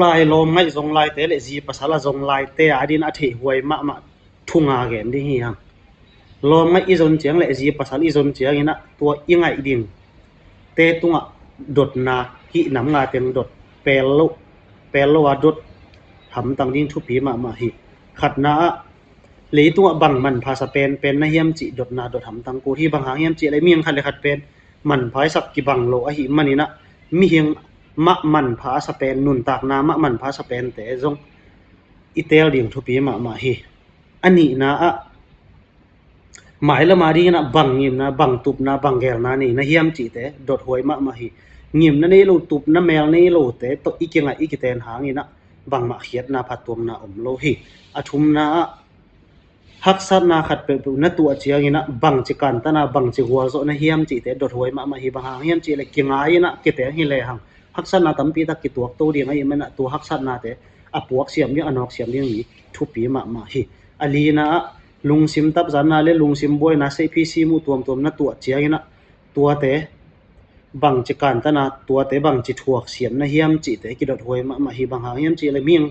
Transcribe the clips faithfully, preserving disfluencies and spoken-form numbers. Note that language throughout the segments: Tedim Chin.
Pai lawm ngaih zong laite le zi pasal a zong laite a din a theih huai mahmah thu nga gen ding hi hang. Lawm ngaih i zon ciang le zi pasal i zon ciangin ah tua i ngaih ding te tungah dotna hih nam nga teng dot pel lo, pel lo a dot hamtang ding thupi mahmah hi. Khatna ah leitungah bang manpha sa pen pen na hiam cih dotna dot hamtang kul hi. Bang hang hiam cih le mihing khat le khat pen manpha i sak kibang lo ahi manin ah mihing mah manpha a sa pen, nuntakna mah manpha a sa pente zong i teel ding thupi mahmah hi. A nihna ah mailam a dingin ah bang ngimna, bang tupna, bang gelna nei na hiam cihte dot huai mahmah hi. Ngimna nei lo, tupna mel nei lote tawh i kingaih i kiten hangin ah bangmah khiatna phattuamna om lo hi. A thumna ah haksatna khat peuhpeuh na tuah ciangin ah bangci kantana, bangci gualzawh na hiam cihte dot huai mahmah hi. Bang hang hiam cih le kingai in ah kiteng hi lehang haksatna tampi tak kituak to ding ahi man ah tua haksatnate a puak siam ding, a nawk siam ding mi thupi mahmah hi. A lina ah lungsim tapzanna le lungsim buaina, seihphi simu tuamtuam na tuah ciangin ah tuate bangci kantana, tuate bangci thuak siam na hiam cihte kidot huai mahmah hi. Bang hang hiam cih le mihing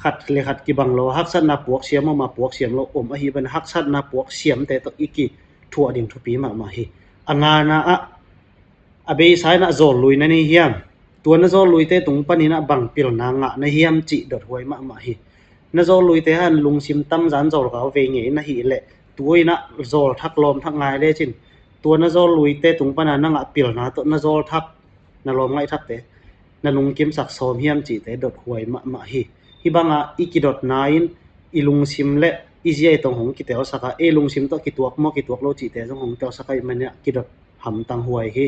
khat le khat kibang lo, haksatna puak siam om a, puak siam lo om ahi ban haksatna puak siamte tawh i kithuah ding thupi mahmah hi. A ngana ah a beisa in ah zawl lui na nei hiam? Tua na zawl luite tung panin ah bang pilna ngah na hiam cih dot huai mahmah hi. Na zawl luite han lungsim tamzan zawlkau vei ngei na hih leh tu in ah zawl thak lawm thak ngai lecin tua na zawl luite tung pana na ngah pilna tawh na zawl thak, na lawm ngaih thakte na lungkimsak sawm hiam cihte dot huai mahmah hi. Hih banga i kidotna in i lungsim le i zia i tong hong kitelsak a, ei lungsim tawh kituak maw kituak lo cihte zong hong telsak a, i mania kidot hamtang huai hi.